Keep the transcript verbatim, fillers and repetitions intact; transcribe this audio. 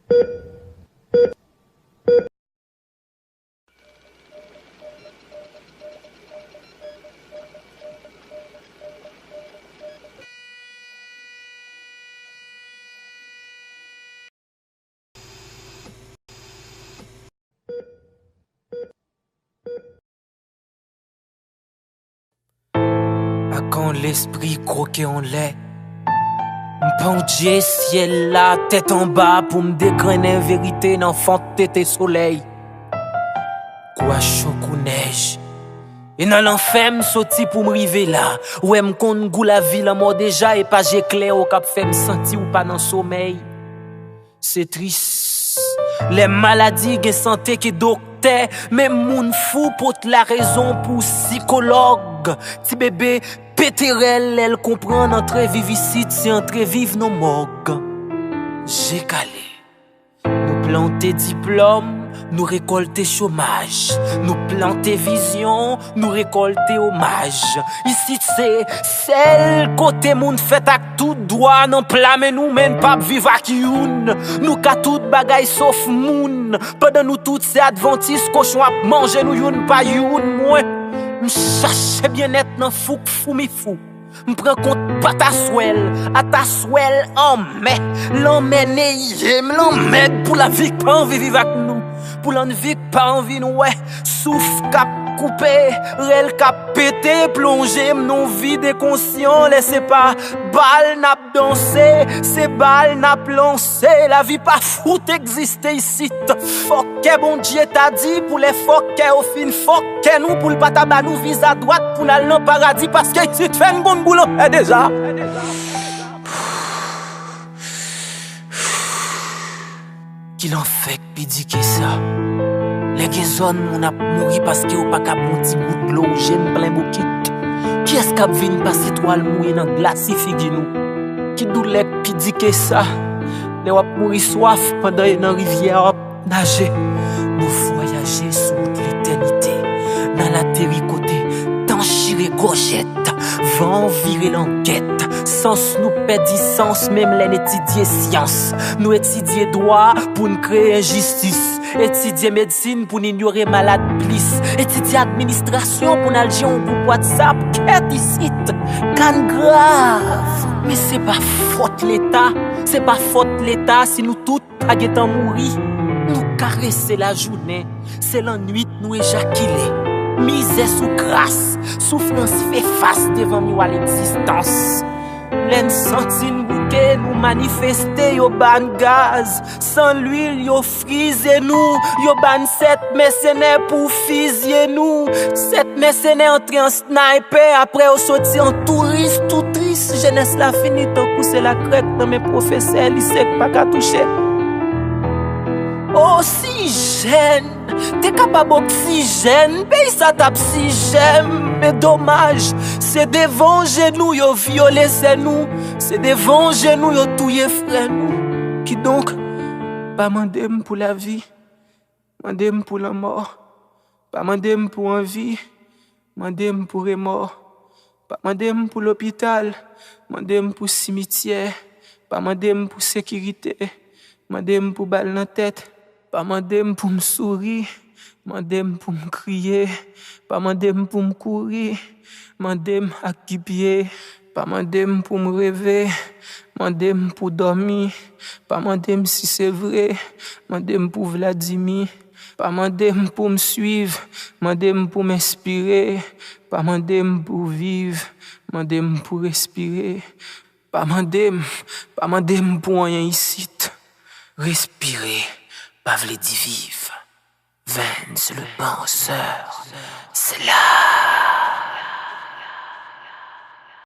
Ak yon lespri kwoke anlè, m pandje syèl la tèt anba pou m degrennen verite nan fon tete solèy. Kou a cho kou nèj. E nan lanfè m soti pou m rive la. Ou wè m konn gou lavi lanmò deja, e pa je klè ou k ap fè m santi ou pa nan somèy. Se tris. Lè maladi gen sante ke doktè, menm moun fou pot larezon pou sikològ. Ti bebe pete rèl lè l konprann antre viv isit se antre viv nan mòg. Je kale. Nou plante diplòm, nou rekòlte chomaj. Nou plante vizyon, nou rekòlte omaj. Isit se sèl kote moun fèt ak tout dwa nan pla men nou, men n p ap viv ak youn. Nou ka tout bagay sof moun. Pandan nou tout se advantis, kochon ap manje nou youn pa youn. Mwen, m chache byennèt nan fouk foumi fou. M pran kont pataswèl, ataswèl anmè. Lanmè neye m, lanmèd pou lavi k pa anvi viv ak nou. Pou lanvi k pa anvi n wè. Souf k ap koupe, rèl k ap pete, plonje m nan vid enkonsyan. Lè se pa bal n ap danse, se bal n ap lanse. Lavi pa fout egziste isit. Fòkè Bondye ta di pou lè fòkè yo fin fòkè nou, pou l pa ta ba nou viza dwat pou n al nan paradi, paske isit fè n konn gou lanfè deja. Ki lanfè k pi di ke sa? Lè gen zòn moun ap mouri paske yo pa ka pran ti gout dlo, je n plen bokit. Kiyès k ap vin pase twal mouye nan glasi figi nou? Ki doulè k pi di ke sa? Lè w ap mouri swaf pandan e nan rivyè a w ap naje. Nou vwayaje sou wout letènite. N al ateri kote tan chire gòjèt, van vire langèt. Sans nou pèdi sans menm lè n etidye syans. Nou etidye dwa pou n kreye enjistis. Etidye medsin pou n inyore malad plis. Etidye administrasyon pou n al jere yon gwoup WhatsApp. Kèt isit! Ka n grav! Men se pa fòt Leta. Se pa fòt Leta si nou tout pa gentan mouri. Nou karese lajounen. Se lannwit nou ejakile. Mizè sou kras. Soufrans fè fas devan miwa legzistans. Lè n santi n bouke, nou manifeste, yo ba n gaz. San lwil, yo frize nou. Yo ba n sèt mèsenè pou fizye nou. Sèt mèsenè antre an snaypè, apre yo soti an touris, tou tris. Jenès la fini tankou se lakrèk nan men pwofesè lise k pa ka touche. Osijèn! Te kapab oksijèn, peyi sa t ap si jèm. Men domaj, se devan je nou yo vyole sè nou, se devan je nou yo touye frè nou. Kidonk, pa mande m pou lavi, mande m pou lanmò. Pa mande m pou anvi, mande m pou remò. Pa mande m pou lopital, mande m pou simityè. Pa mande m pou sekirite, mande m pou bal nan tèt. Pa mande m pou m souri, mande m pou m kriye. Pa mande m pou m kouri, mande m ak ki pye. Pa mande m pou m reve, mande m pou dòmi. Pa mande m si se vre, mande m pou Vladimir. Pa mande m pou m swiv, mande m pou m enspire. Pa mande m pou viv, mande m pou respire. Pa mande m, pa mande m pou anyen isit. Respire pa vle di viv. Vens le penseur, c'est là.